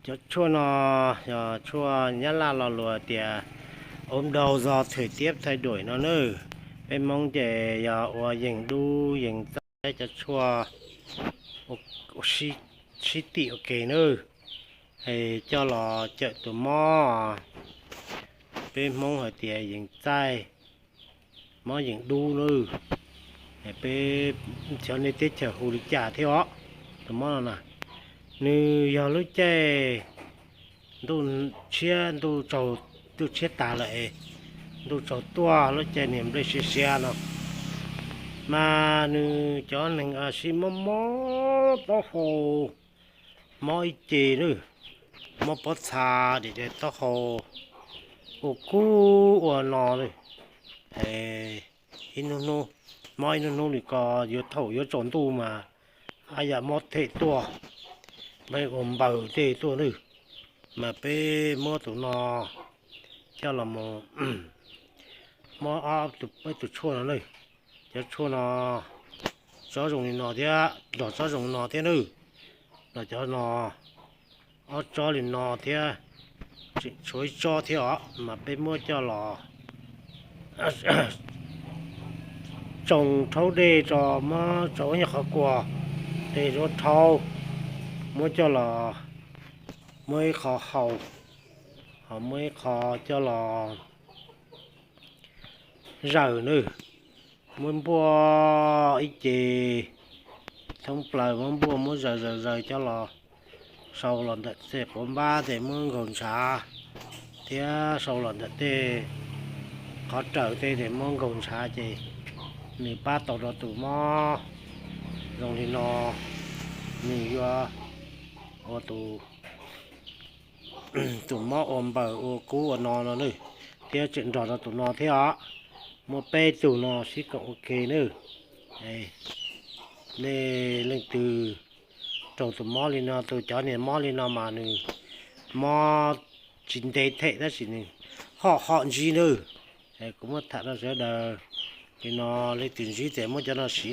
Cov tshuaj no yog tshuaj Nyab Laj lo lus tias ốm đau do thời tiết thay đổi no nawb. Peb Hmoob ces yog ua yees dub yees txaij, cov tshuaj sib tim ua ke nawb, es coj los cawm tus mob. Peb Hmoob hais tias yees txaij, mob yees dub nawb. Peb cov nej teb chaws hu li cas thiab os? Tus mob no na, nws yog lub caij ntuj tshiab, ntuj tsaug, ntuj tshiab tag lawm es ntuj tsaug tuaj, lub caij niag nplej siav siav no, mas nws cov neeg sib mob mob taub hau, mob ib ce nawb, mob pob txha, dim taub hau, ua kub ua no nawb. Ib hnub hnub, mob ib hnub hnub li ko, yuav thaum yuav tsaus ntuj mas haj yam mob them tuaj, mob ua npaws tej tuaj nawb. Mas peb muab tus no coj los mus, muab ob peb tus tshuaj no nawb. Cov tshuaj no tsob zoo li no thiab, nrog tsob zoo no thiab nawb. Nrog cov no, ob tsob li no thiab, tseem tshuav ib tsob thiab os, mas peb muab coj los tsoo rhaub dej tso, muab tso ua nyuag qhov kuas, dej zuab rhaub, muab coj los, muab ib qho hau, ho muab ib qho coj los zaws nawb. Muab npuaj ib ce thoob plaws, muab npuaj muab zaws zaws zaws coj los sau los ntawm tej quav npab, ces muab nkaug ntshav, thiab sau los ntawm tej qhov raws tej, ces muab nkaug ntshav, ces nws pab tau rau tus mob zoo li no, nws yuav ua tus tus mob ua npaws ua kub ua no no nawb, thiab tseem nrog rau tus no thiab os. Muaj peb tug no sib koom ua ke nawb. Nej leej twg raug tus mob li no, tus cov niag mob li no mas nws mob tsis ntev them tab sis nws hom hom ntsib nawb. Kuv muab tham rau sawv daws li no, leej twg ntsib ces muab cov no siv.